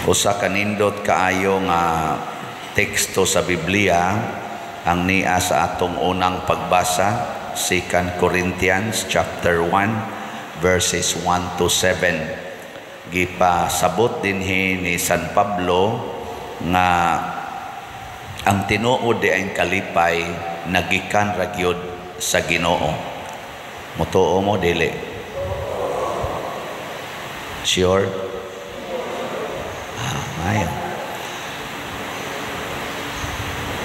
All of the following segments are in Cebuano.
Usa ka nindot kaayo nga teksto sa Biblia ang nia sa atong unang pagbasa, 2 Corinthians chapter 1 verses 1 to 7. Gipasabot dinhi ni San Pablo nga ang tinuod di ang kalipay nagikan ra gyud sa Ginoo. Mutuo mo dili? Sure? Ayo.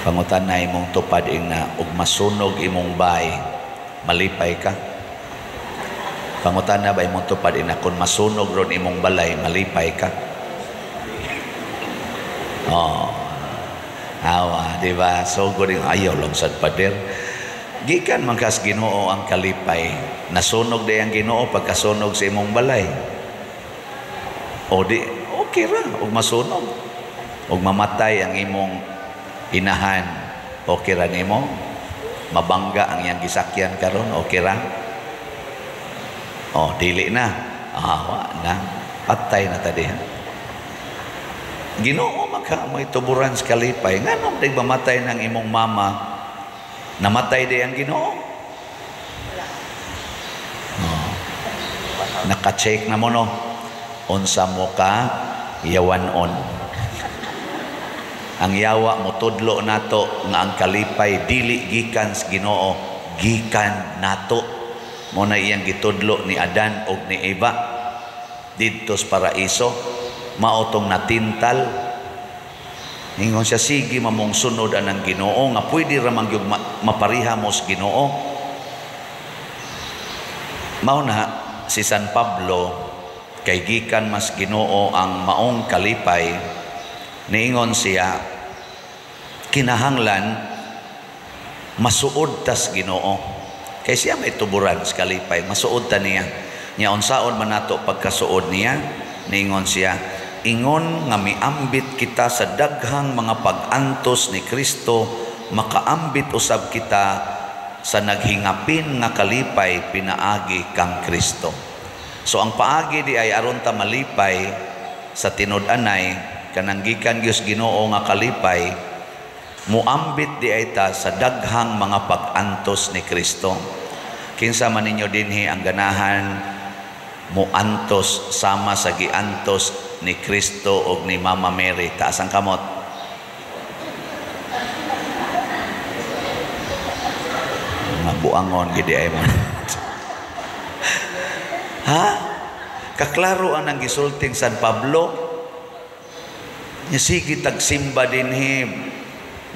Pangutan na imong tupad ing na ug masunog imong bay, malipay ka? Pangutan na ba imong tupad ing na kung masunog ron imong balay, malipay ka? Oh. Awa, di ba? So good, ayaw lang sad pader. Gikan man kas Ginoo ang kalipay. Nasunog di ang Ginoo pagkasunog sa imong balay. O di okay ra og masunog. Og mamatay ang imong inahan, okay ra nimo? Mabangga ang iyang gisakyan karon, okay ra? O dili na. Wa na. Patay na ta diha. Ginoo maka may tuburan sa kalipay. Nganong di mamatay ng imong mama? Namatay di ang Ginoo? Oh. Naka-check na mo no? Unsa mo ka yawan-on. Ang yawa motudlo nato nga ang kalipay dili gikan sa Ginoo, gikan nato. Mo na iyang gitudlo ni Adan og ni Eva didto sa paraiso. Mao tong natintal. Ingon siya, sige mamong sunod anang Ginoo nga pwede ra man gyud mapariha mo sa Ginoo. Mao na si San Pablo kay gikan mas Ginoo ang maong kalipay, niingon siya kinahanglan masuod tas Ginoo. Kay siya may tuburan sa kalipay, masuod ta niya. Nya unsaon man nato pagkasuod niya? Niingon siya, ingon nga miambit kita sa daghang mga pag-antos ni Kristo, makaambit usab kita sa naghingapin nga kalipay pinaagi kang Kristo. So ang paagi di ay aron ta malipay sa tinud-anay kanang gikan gyud Ginoo nga kalipay, muambit di ay ta sa daghang mga pag-antos ni Kristo. Kinsa man ninyo dinhi ang ganahan muantos sama sa giantos ni Kristo og ni Mama Mary? Taas ang kamot. Mga buangon gidi ay mo. Ha? Kaklaro ang gisulting San Pablo. Nya sige tagsimba dinhi.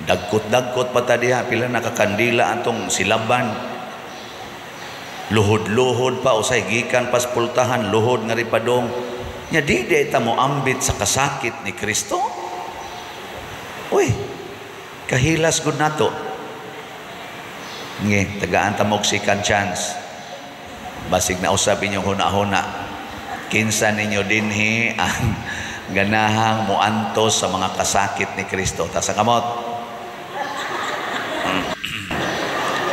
Dagkot-dagkot pa ta diha, pila na ka kandila atong silaban. Luhod-luhod pa usay gikan pas pultahan, luhod nga ripadong. Nya di di ta mo ambit sa kasakit ni Kristo. Uy, kahilas gud nato. Nge, tagaan ta mo og second chance. Basig na usab inyong huna-huna. Kinsa ninyo dinhi ang ganahang moantos sa mga kasakit ni Kristo? Ta sa kamot.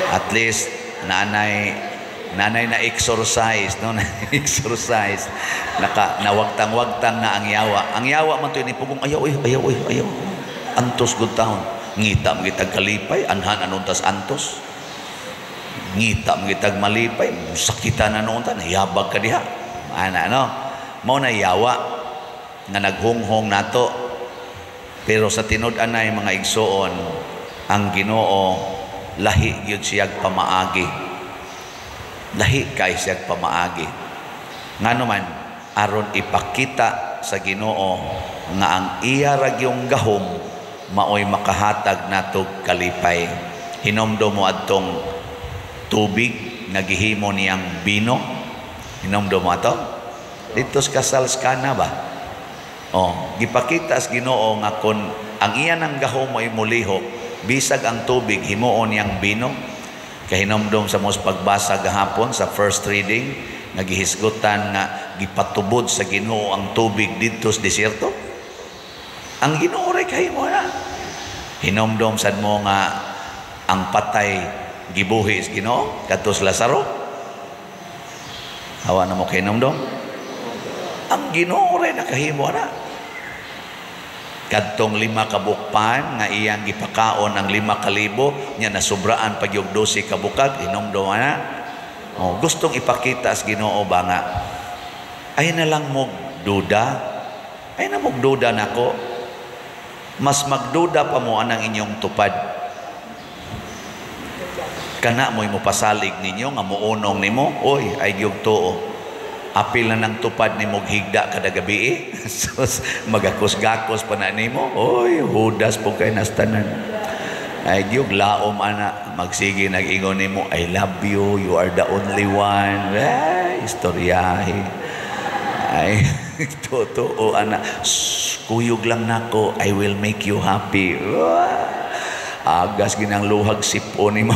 At least nanay na exercise, no? Na exercise. Naka nawagtang-wagtang na ang yawa. Ang yawa man to ni pugong ayaw, ayaw, ayaw, ayaw. Antos gud taon. Ngita man gitag kalipay, anhan anon tas antos. Ngita man gitag malipay, sakitan na noon ta, nayabag ka diha. Ana no. Mao na yawa nga naghunghong nato. Pero sa tinud-anay mga igsoon, ang Ginoo lahi gyud siyag pamaagi. Lahi kay siyag pamaagi. Ngano man aron ipakita sa Ginoo nga ang iya ra gyung gahom maoy makahatag natog kalipay. Hinomdom mo adtong tubig nga gihimo niyang bino. Hinomdom mo ato? Dito sa kasal sa Kana ba? Oh, gipakita sa Ginoo nga kon ang iya nang gahom ay mulihok, bisag ang tubig himuon niyang bino. Kahinomdom sa mos pagbasa gahapon sa first reading, nga gihisgutan nga gipatubod sa Ginoo ang tubig didto sa desierto. Ang Ginoo ray kahimo na. Hinomdom sad mo nga ang patay gibuhi sa Ginoo kadto sa Lazaro. Hawa na mo kahinomdom? Ang Ginoo ray nakahimo ana. Kadtong 5 ka bukpan nga iyang gipakaon ang 5,000 nya nasubraan pa gyud 12 ka bukag, hinumdum ana. Oh, gustong ipakita sa Ginoo ba nga ay na lang mo duda, ay na mog duda nako. Mas magduda pa mo anang inyong tupad. Kana mo'y mopasalig ninyo nga muunong nimo, oy, ay gyud tuo. Apil na ng tupad nimo higda kada gabi eh. Sus, magakos-gakos pa na nimo. Oy, hudas po kay nastanan. Ay gyud laom ana, magsige nag-ingon nimo, "I love you, you are the only one." Ay, istoryahe. Ay, totoo ana. "Shh, kuyog lang nako, I will make you happy." Wah! Agas ginang luhag sipo nimo.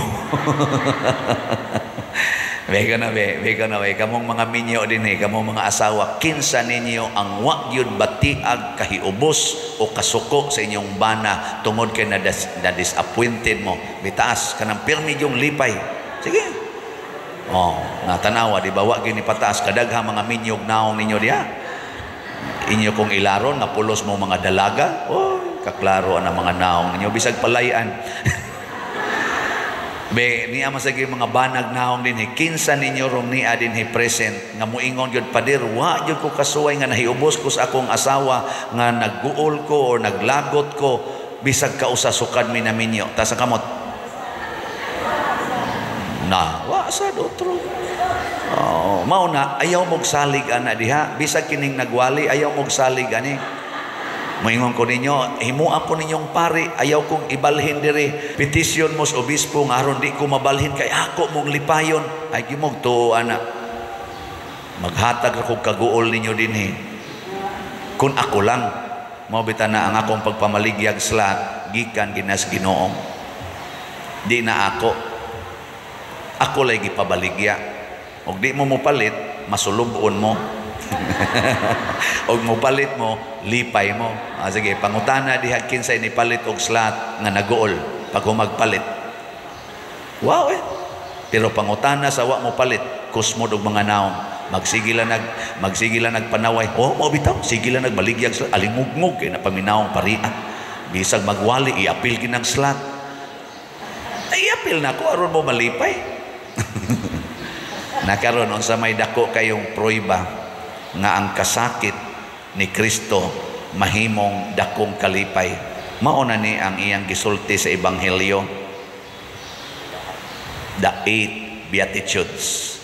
Beka na be, beka na be. Kamong mga minyo din eh, kamong mga asawa, kinsa ninyo ang wa gyud batiag kahiubos o kasuko sa inyong bana tungod kay na disappointed mo? Bitaas kanang pirmi yung lipay. Sige. Oh, natanawa di ba, wa gyud ni pataas kadaghang mga minyog naong ninyo diha. Inyo kong ilaron nga pulos mo mga dalaga. Oh, kaklaro ang mga naong ninyo bisag palayan. Be, niya masagi mga banag naong dinhi. Kinsa ninyo rong niya dinhi present nga muingon gyud, "Pader, wa gyud ko kasuway nga nahiubos ko sa akong asawa nga nagguol ko or naglagot ko bisag kausa sukad mi naminyo"? Taas ang kamot. Na, wa sad otro. Oh, mao na ayaw mog salig ana diha, bisag kining nagwali, ayaw mog salig ani. Moingon ko ninyo, himua ko ninyong pari, ayaw kong ibalhin diri. Petisyon mo sa obispo nga aron di ko mabalhin kay ako mong lipayon. Ay gimog tuo ana. Maghatag ra kog kaguol ninyo dinhi. Kung ako lang, mao bita na ang akong pagpamaligyag slot gikan ginas Ginoo. Di na ako. Ako lay gipabaligya. Og di mo mopalit, masulubon mo. Og mopalit mo, lipay mo. Ah, sige, pangutana diha, kinsay ni palit og slot nga naguol pag humagpalit? Wow eh. Pero pangutana sa wa mo palit, kusmod og mga naong. Magsige lang nagpanaway. Oh, mo bitaw, sige lang nagbaligyag slot, alingugngog kay napaminawong paria. Bisag magwali, iapil ginang slot. Ay, iapil na ko aron mo malipay. Nakaron unsa may dako kayong prueba nga ang kasakit ni Kristo mahimong dakong kalipay? Mao na ni ang iyang gisulti sa Ebanghelyo. The eight Beatitudes.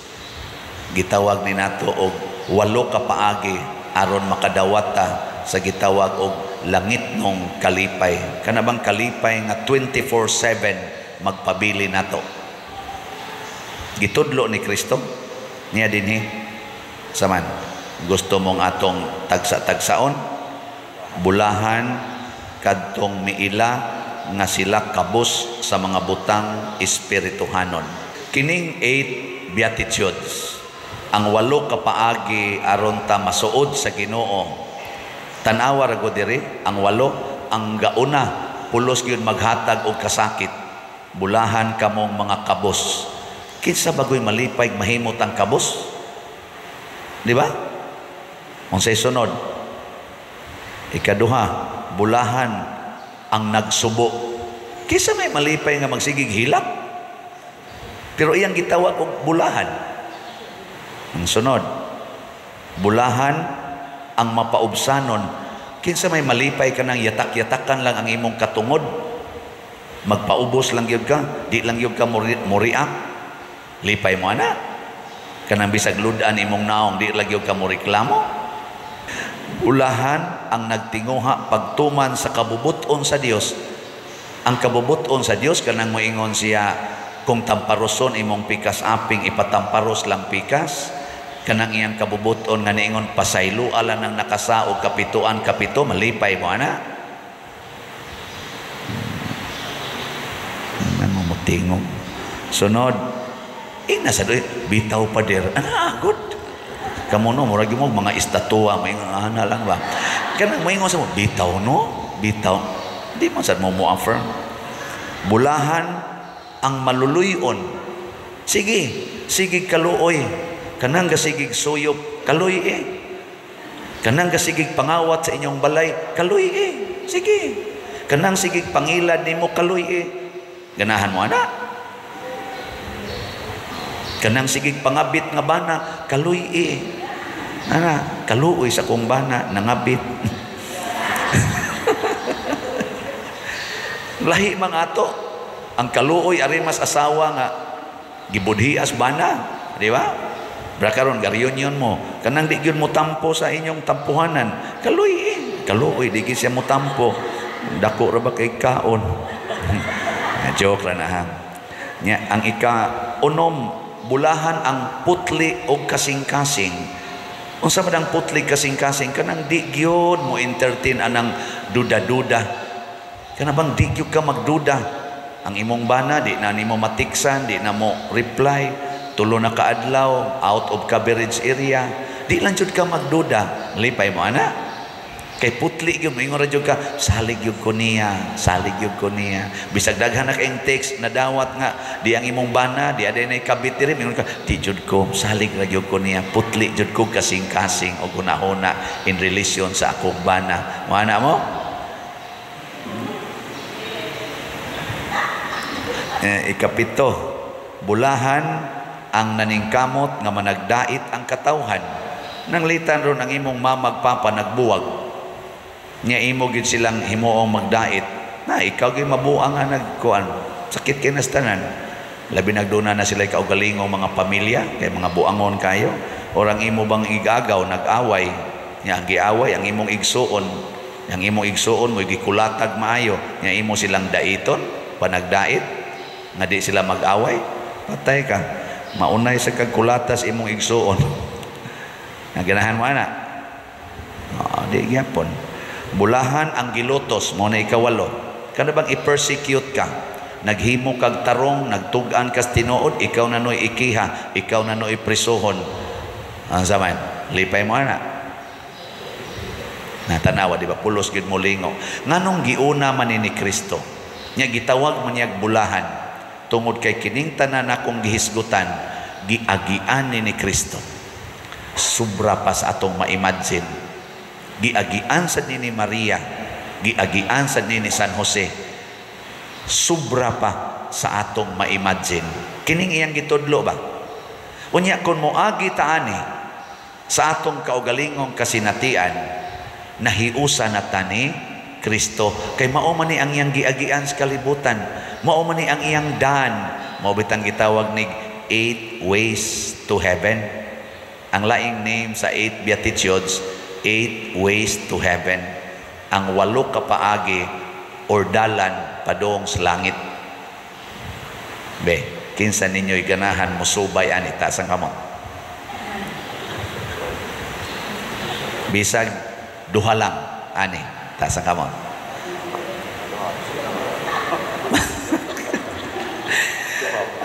Gitawag ni nato og walo ka paagi aron makadawata sa gitawag og langitnong kalipay. Kana bang kalipay nga 24/7 magpabili nato. Gitudlo ni Kristo niya dinhi. Saman gusto mong atong tagsa-tagsaon, bulahan kadtong miila nga sila kabus sa mga butang espirituhanon. Kining eight Beatitudes, ang walo ka paagi aron ta masuod sa Ginoo. Tan-awa ra gud diri ang walo. Ang gauna, pulos gyud maghatag og kasakit: "Bulahan kamong mga kabos." Kinsa bagoy malipay mahimot ang kabos, di ba? Unsay sunod? Ikaduha, bulahan ang nagsubo. Kinsa may malipay nga magsigig hilak? Pero iyang gitawag og bulahan. Ang sunod, bulahan ang mapaubsanon. Kinsa may malipay ka nang yatak-yatakan lang ang imong katungod? Magpaubos lang gyud ka, di lang gyud ka mo-react. Lipay mo ana. Kanang bisag ludan imong naong, di lang gyud ka mo reklamo. Bulahan ang nagtinguha pagtuman sa kabubuton sa Dios. Ang kabubuton sa Dios, kanang moingon siya kung tamparoson imong pikas aping, ipatamparos lang pikas. Kanang iyang kabubuton nga niingon pasaylo ala nang nakasaog kapituan kapito, malipay mo ana. Ano mo tingog? Sunod, ina sa doy, bitaw pader. Ana, good. Kamo no, murag mo mga estatua, may ana lang ba? Kanang moingon sa mo, bitaw no? Bitaw. Di man sad mo mo affirm. Bulahan ang maluluyon. Sige, sige kaluoy. Kanang gasigig suyop, kaluy eh. Kanang gasigig pangawat sa inyong balay, kaluy eh. Sige. Kanang sigig pangilad nimo, kaluy eh. Ganahan mo ana. Kanang sigig pangabit nga bana, kaluy eh. Ana, kaluoy sa kong bana, nangabit. Lahi mga ato. Ang kaluoy ari mas asawa nga gibudhias bana, di ba? Bra karon ga-reunion mo, kanang di gyud mo tampo sa inyong tampuhanan, kaluoy eh. Kaluoy di gyud siya mo tampo. Dako ra ba kay kaon? Joke ra na ha. Nya ang ika-unom, bulahan ang putli og kasing-kasing. Unsa man ang putli kasing-kasing? Kanang di gyud mo entertain anang duda-duda. Kana bang di gyud ka magduda? Ang imong bana di na nimo matiksan, di na mo reply, tulo na kaadlaw, out of coverage area, di lang jud ka magduda. Lipay mo ana. Kay putli gyud moingon ra jud ka, salig gyud ko niya, salig gyud ko niya. Bisag daghan na kayong text nadawat nga di ang imong bana, di aday nay kabit diri, moingon ka, di jud ko, salig ra gyud ko niya, putli jud ko kasing-kasing og hunahuna in relation sa akong bana. Mo ana mo? Ikapito, bulahan ang naningkamot nga managdait ang katawhan. Nanglitan ron ang imong mamagpapa nagbuwag. Nya imo gid silang himuong magdait. Na ikaw gyud mabuang nga nagkuan. Sakit kay nastanan. Labi nagduna na sila kaugalingong mga pamilya kay mga buangon kayo. Orang imo bang igagaw nag-away. Nya ang giaway ang imong igsuon. Ang imong igsuon mo gikulatag maayo. Nya imo silang daiton, panagdait nga di sila mag-away. Patay ka. Maunay sa kagkulatas imong igsuon. Naganahan mo ana. Oh, di gyapon. Bulahan ang gilutos mo na ikawalo. Kana bang i-persecute ka? Naghimo kag tarong, nagtug-an kas tinuod, ikaw na noy ikiha, ikaw na noy prisuhon. Ang saman, lipay mo ana. Natanawa di ba pulos gyud mo lingo. Nganong giuna man ni Kristo? Nya gitawag man niyag bulahan tungod kay kining tanan akong gihisgutan, giagian ni Kristo. Sobra pa sa atong ma-imagine. Giagian sa ni Maria, giagian sa ni San Jose. Sobra pa sa atong ma-imagine. Kining iyang gitudlo ba? Unya kun moagi ta ani sa atong kaugalingong kasinatian, nahiusa na ta ni Kristo. Kay mao man ni ang iyang giagian sa kalibutan, mao man ni ang iyang daan. Mao bitang gitawag nig 8 ways to heaven. Ang laing name sa 8 Beatitudes, 8 ways to heaven. Ang 8 ka paagi or dalan padung sa langit. Be, kinsa ninyo'y ganahan mosubay ani, taas ang kamot. Bisag duha lang ani, taas ang kamot.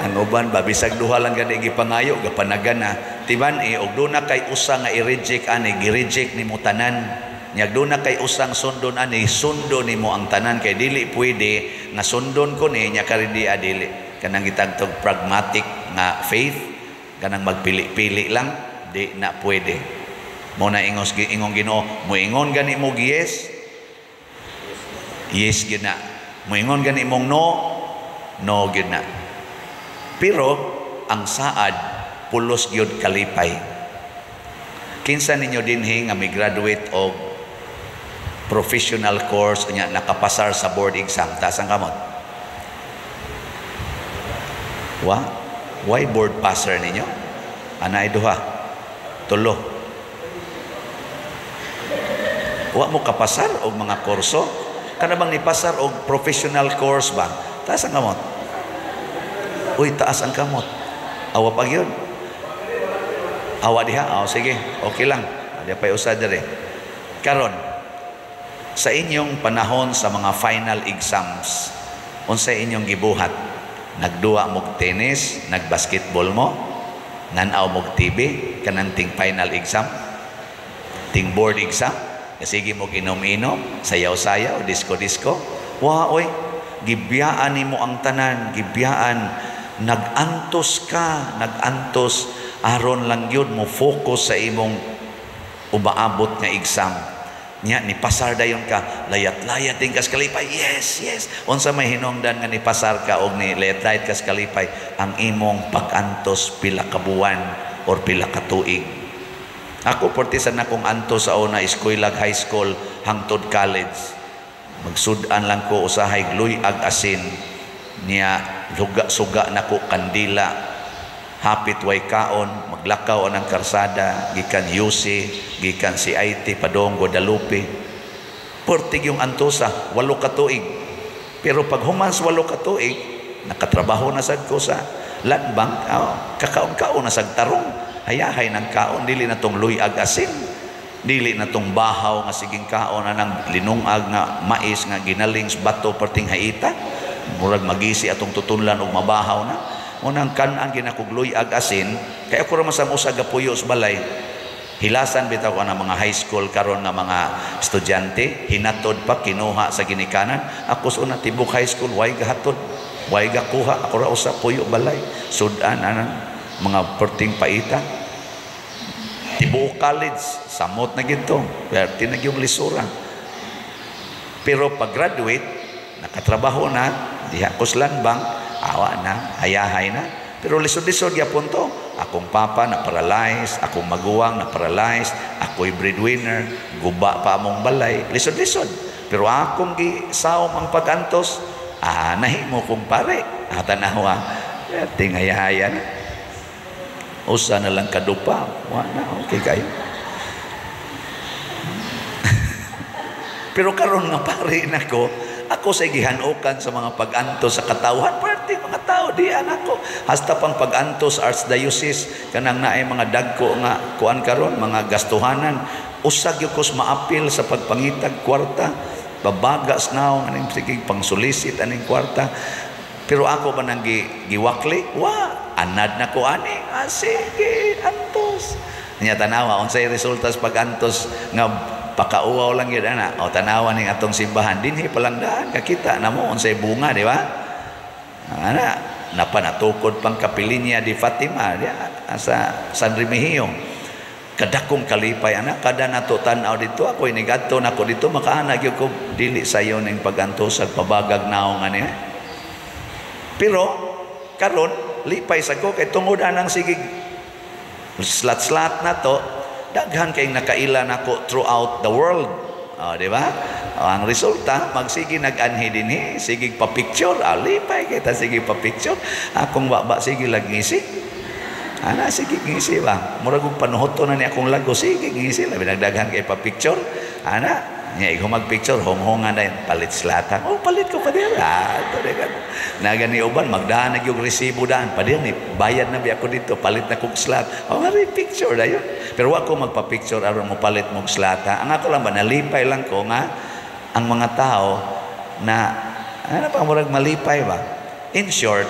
Ang uban ba bisag duha lang gani gipangayo gapanagan na tiban eh og duna kay usa nga i-reject ani, gi-reject nimo tanan. Nya duna kay usang sundon ani, sundo nimo ang tanan kay dili pwede nga sundon ko ni nya kari di adili. Kanang gitagtog pragmatic nga faith, kanang magpili-pili lang, di na pwede. Mo na ingos ingong Ginoo, moingon gani mo yes, yes gyud na. Moingon gani mong no, no gyud na. Pero ang saad pulos gyud kalipay. Kinsa ninyo dinhi nga mi-graduate og professional course unya nakapasar sa board exam, taas ang kamot? Wa? Why board passer ninyo? Anay duha, tulo. Wa mo kapasar og mga kurso? Kana bang nipasar og professional course ba? Taas ang kamot. Uy, taas ang kamot. Awa pa gyud. Awa diha. Oh, sige, okay lang. Di pa usa diri. Karon, sa inyong panahon sa mga final exams, unsa inyong gibuhat? Nagduwa mog tennis, nagbasketball mo, nan-aw mog TV kanang ting final exam, ting board exam, sige mog inom-inom, sayaw-sayaw, disco-disco. Wa oy, gibiyaan nimo ang tanan, gibiyaan. Nagantos ka, nagantos aron lang gyud mo focus sa imong Umaabot nga exam. Nya ni pasar dayon ka, layat-layat din kas kalipay. Yes. Unsa may hinungdan nga ni pasar ka og ni layat-layat kas kalipay? Ang imong pag-antos pila ka buwan or pila ka tuig. Ako porti sa nakong antos sa una, eskwela, high school hangtod college. Magsud-an lang ko usahay luyag asin niya, luga suga nako kandila, hapit way kaon, maglakaw ang karsada gikan UC, gikan CIT padong Guadalupe. Pertig yung antosa 8 ka tuig. Pero pag humans 8 ka tuig, nakatrabaho na sad ko sa Land Bank, oh, kakaon-kaon na sad tarong, hayahay ng kaon, dili na tong luyag asin, dili na tong bahaw nga siging kaon anang linungag nga mais nga ginaling bato, perting haita, murag magisi atong tutunlan og mabahaw na. Unang kan-an ginakog luyag asin kay ako ra man sa usa gapuyo sa balay. Hilasan bitaw ko na mga high school karon nga mga estudyante, hinatod pa, kinuha sa ginikanan. Ako sa una, tibok high school, way gahatod, way gakuha. Ako ra usa puyo balay, sudan anang mga perting paita. Tibuok college, samot na gito, perti na yung lisura. Pero pag graduate, nakatrabaho na diha ko sa Land Bank, awa na, hayahay na. Pero lisod-lisod gyapon to. Akong papa na paralyzed, akong maguwang na paralyzed, ako'y breadwinner, guba pa among balay, lisod-lisod. Pero akong gisaom ang pag-antos, nahimo kong pare. Tanawa, tingayahaya na. Usa na lang kadupa, wa na, okay kayo. Pero karon nga pare nako, ako sa gihanukan sa mga pag-antos sa katawhan, parte mga tao diyan ako. Hasta pang pag-antos archdiocese kanang naay mga dagko nga kuan karon, mga gastuhanan, usa gyud kos maapil sa pagpangitag kwarta, babagas naong aning sige pangsulisit aning kwarta. Pero ako ba nang giwakli? Wa, anad na ko ani. Sige, antos. Nya tanawa unsay resulta sa pag-antos nga pakauwaw lang yun ana. O tanawa ning atong simbahan dinhi palang daan kakita na mo unsay bunga, di ba? Ana napanatukod pang kapilinya di Fatima di sa San Remigio. Kadakong kalipay ana kada nato tan-aw dito. Ako inigadto nako dito, makaana gyud ko dili sayo ning pag-antos ag pabagag naong ani. Pero karon lipay sa ko kay tungod anang sige slat-slat na to, daghan kay nakaila nako throughout the world. Oh, di ba? Oh, ang resulta, magsige nag-anhi dinhi, sige pa-picture, lipay kita sige pa-picture. Akong baba sige lag ngisi. Ana sige ngisi ba? Murag og panuhoto na ni akong lago, sige ngisi, labi nagdaghan kay pa-picture. Ana, nya ikaw mag-picture, honghongan na palit slata. Oh, palit ko pa dir. To naga ni uban magdaan na yung resibo daan. Pa dir ni bayad na bi ako dito, palit na kog slat. Oh, mari picture dayon. Pero wa ko magpa-picture aron mo palit mong slata. Ang ako lang ba nalipay lang ko nga ang mga tao na ano pa murag malipay ba. In short,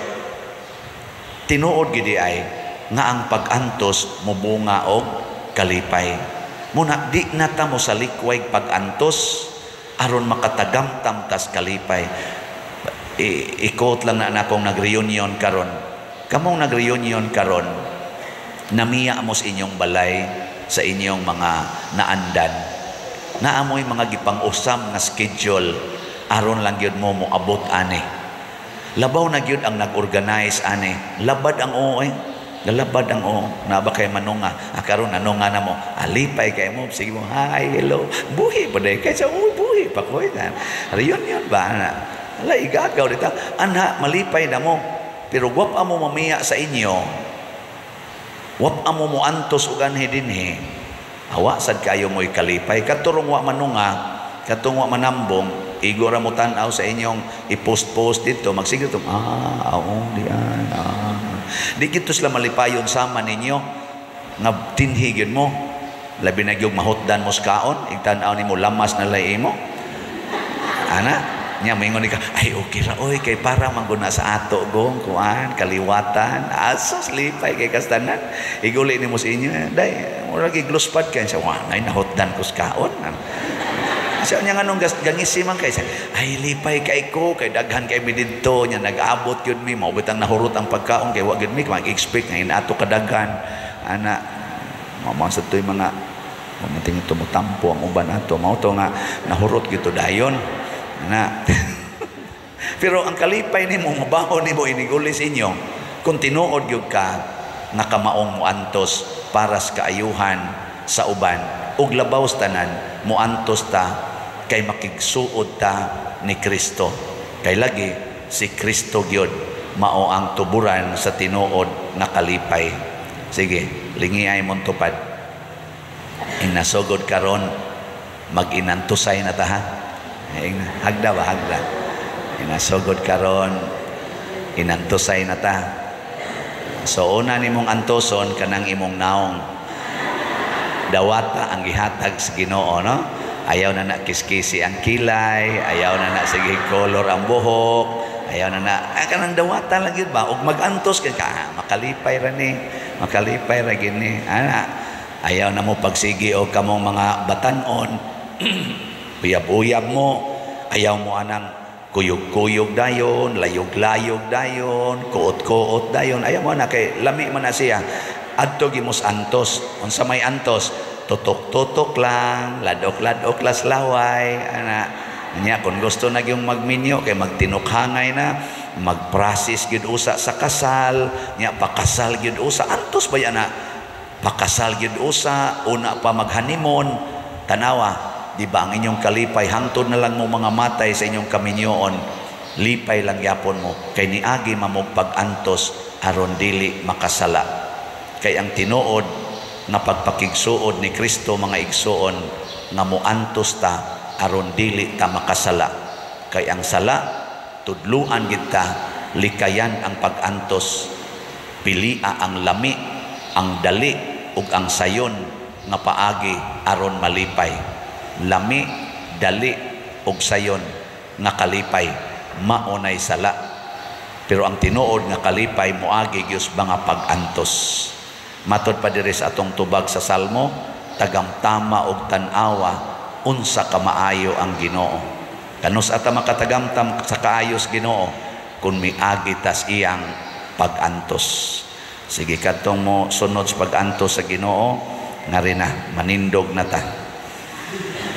tinuod gid ay nga ang pag-antos mobunga og kalipay. Muna di na ta mo sa likway pag-antos aron makatagamtam tas kalipay. Ikot lang na akong nag-reunion karon. Kamong nag-reunion karon, namiya mo sa inyong balay, sa inyong mga naandan. Naamoy mga gipang-usam nga schedule aron lang gyud mo moabot ani. Labaw na gyud ang nag-organize ani. Labad ang oo eh. Lalabad ang oo. Naba kay manunga. Karon nanunga na mo. Alipay kay mo. Sige mo, hi, hello. Buhi pa day. Kaysa, uy, buhi pa ko. Reunion ba? Ana? Ala, igagaw dito. Anha, malipay na mo. Pero wap amo mamiya sa inyo. Wap amo mo antos og anhi dinhi. Awa sad kayo mo'y kalipay. Katurong wa manunga, katong wa manambong, igo ra mo tan-aw sa inyong i-post-post dito. Magsige to, oo, diyan, Di kito sila malipayon sama ninyo nga tinhi gyud mo. Labi na gyud mahutdan mo sa kaon, igtan-aw nimo lamas na lay imo. Ana, nya moingon ni ka, ay okay ra oy kay para mangguna sa ato gong kuan kaliwatan. Asos lipay kay kastanan. Iguli nimo sa inyo, day murag igluspad kay siya, wa nay nahutdan ko sa kaon. Siya niya nganong gangisi man kay siya, ay lipay kay ko kay daghan kay mi didto nya nag-abot gyud mi, mao bitang nahurot ang pagkaon kay wa gyud mi mag-expect nga inato kadaghan. Ana, mao sa toy mga Mating tumutampo ang uban ato. Mao to nga nahurot gyud to dayon. Na. Pero ang kalipay nimo, mabaho nimo iniguli sa inyo kung tinuod gyud ka nga kamaong moantos para sa kaayuhan sa uban, ug labaw sa tanan moantos ta kay makigsuod ta ni Kristo. Kay lagi si Kristo gyud mao ang tuburan sa tinuod nga kalipay. Sige, lingiay mong tupad. Inasugod karon, mag-inantusay na ta, ha. Hagda ba, hagda. Inasugod karon, inantusay na ta. So una nimong antoson kanang imong naong. Dawata ang gihatag sa Ginoo, no? Ayaw na na kiskisi ang kilay, ayaw na na sige color ang buhok, ayaw na na kanang dawata lang gyud ba, ug magantos ka, ka makalipay ra ni, makalipay ra gini. Ana, ayaw na mo pagsigi og kamong mga batanon, uyab-uyab mo, ayaw mo anang kuyog-kuyog dayon, layog-layog dayon, kuot-kuot dayon, ayaw mo na kay lami man na siya. Adto gimos antos, unsa may antos? Tutok-tutok lang, ladok-ladok las laway, ana. Nya kung gusto na gyung magminyo kay magtinukhangay na, magprocess gyud usa sa kasal, nya pakasal gyud usa, antos ba yan na? Pakasal gyud usa, una pa maghanimon, tanawa, di ba ang inyong kalipay hangtod na lang mo mga matay sa inyong kaminyoon, lipay lang yapon mo kay niagi mamog pag-antos aron dili makasala. Kay ang tinuod nga pagpakigsuod ni Kristo, mga igsuon, nga moantos ta aron dili ta makasala. Kay ang sala tudluan gid ta likayan ang pag-antos, pilia ang lami, ang dali ug ang sayon nga paagi aron malipay. Lami, dali ug sayon nga kalipay maunay sala. Pero ang tinuod nga kalipay moagi gyud mga pag-antos. Matod pa diri sa atong tubag sa Salmo, tagamtama og tan-awa unsa ka maayo ang Ginoo. Kanus ata makatagamtam sa kaayos Ginoo kun miagi tas iyang pag-antos. Sige, kadtong mo sunod sa pag-antos sa Ginoo, ngari na manindog na ta.